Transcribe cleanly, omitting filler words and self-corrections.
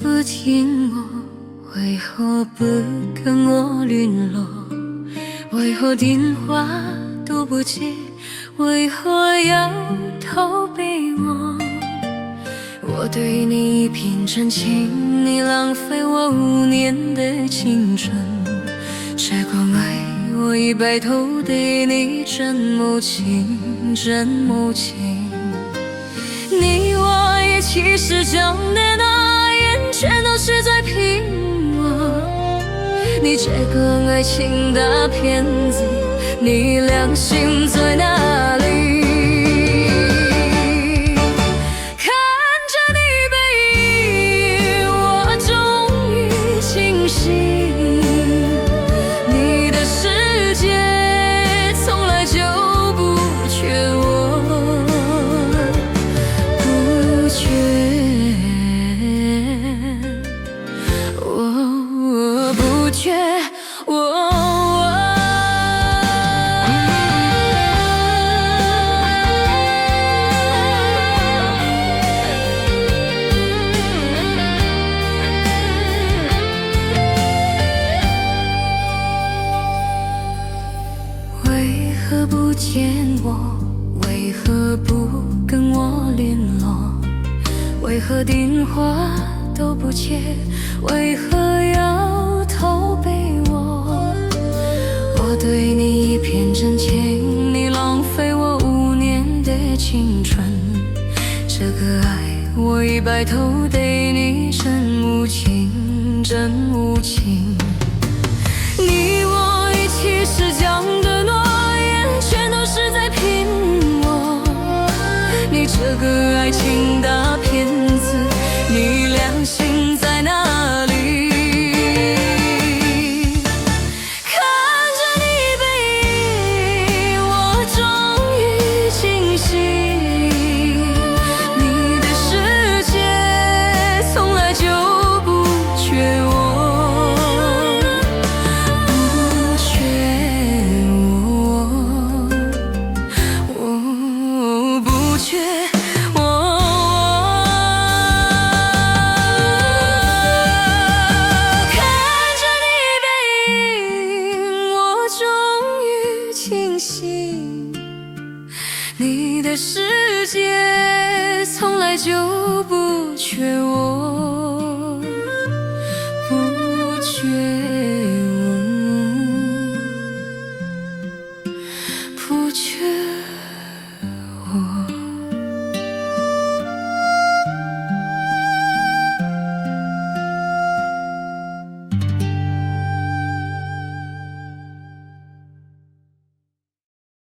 不見我？為何不跟我聯絡？為何電話都不接？為何要逃避我？我對你一片真情，你浪費我5年的青春。這個愛我一敗塗地，你真無情，真無情。你我一起時講的諾言，全都是在騙我。你這個愛情大騙子，你良心在哪裡？看著你背影，我終於清醒。你的世界從來就不缺我，不缺我，不缺我。為何不見我？為何不跟我聯絡？為何電話都不接？為何要逃避我？我對你一片真情，你浪費我5年的青春。這個愛我一敗塗地，你真無情，真無情。你我一起時講的諾言，全都是在騙我。你這個愛情大騙子，你良心在哪裡？看著你背影，我終於清醒。你的世界從來就不缺我，不缺我，我不缺我。看著你背影，我終於清醒。你的世界從來就不缺我。